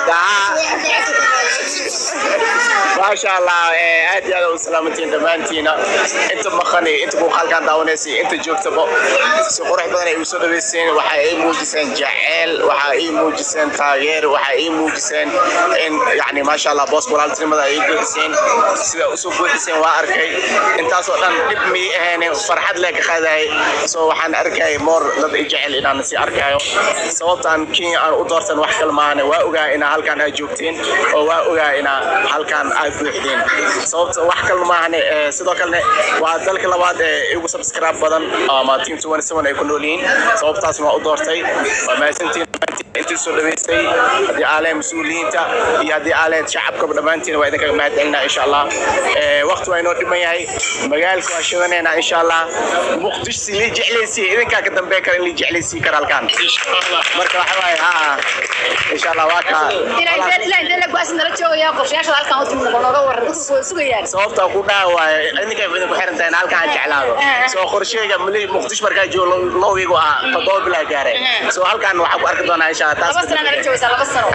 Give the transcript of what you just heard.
Daa. Maasha Allah, aad iyo aad u salaamantiin dhammaantiina, inta maqan iyo inta muuqaalkan daawanaysa iyo inta joogtaba. Si qurux badan ay u soo dhaweyseen. Waxa ay muujiseen jaceyl, waxa ay muujiseen taageer, waxa ay muujiseen in yani, maasha Allah, boos walaaltinimada ay buuxiseen. Sida usoo buuxiseen waa arkay. Intaasoo dhan dhib mii ahayn, farxad lee ka qaadayay. So waxaan arkayay more dad i jecel inaan si arkayo. Sababtaan Kenya aan u doortan wax kale maahane, waa ogaa inaa halkaan aad joogteen oo waa ogaa inaa halkaan aad buuxdeen. Sababta wax kale maahane. Sidoo kalena waa dalka labaad ee igu subscribe badan ama Team 27 ay ku nool yihiin. Sababtaasna waa u doortay. Waa mahadsantiin intii soo dhaweysay, haddii aaleen mas-uuliyiinta iyo haddii aaleen shacabkaba, dhammaantiin waa idinkaga mahad celinaa, insha Allah. Waqti waa inoo dhiman yahay, magaalka waa shidanaynaa, insha Allah. Muqdisho si lii jeclaysiiya, idinkaa ka dambeyn kara in lii jeclaysiin kara halkaan. Marka waxa waaye, ha, insha Allah, waa kaa. Ilaa intee la go'aasi nala joogaya? Qorshayaasha halkan u timid nooga waran, dadku way sugayaan. Sababta ku dhaha waayo, idinka idinku xiran tahay in halkaan aan jeclaado. Soo qorsheyga mali Muqdisho markaa joogo lowgigu ah 7 bilaa gaaray. So halkaan waxaa ku arki doonaa, insha Allah, taas. 2 sano nala joogaysaa, 2 sano.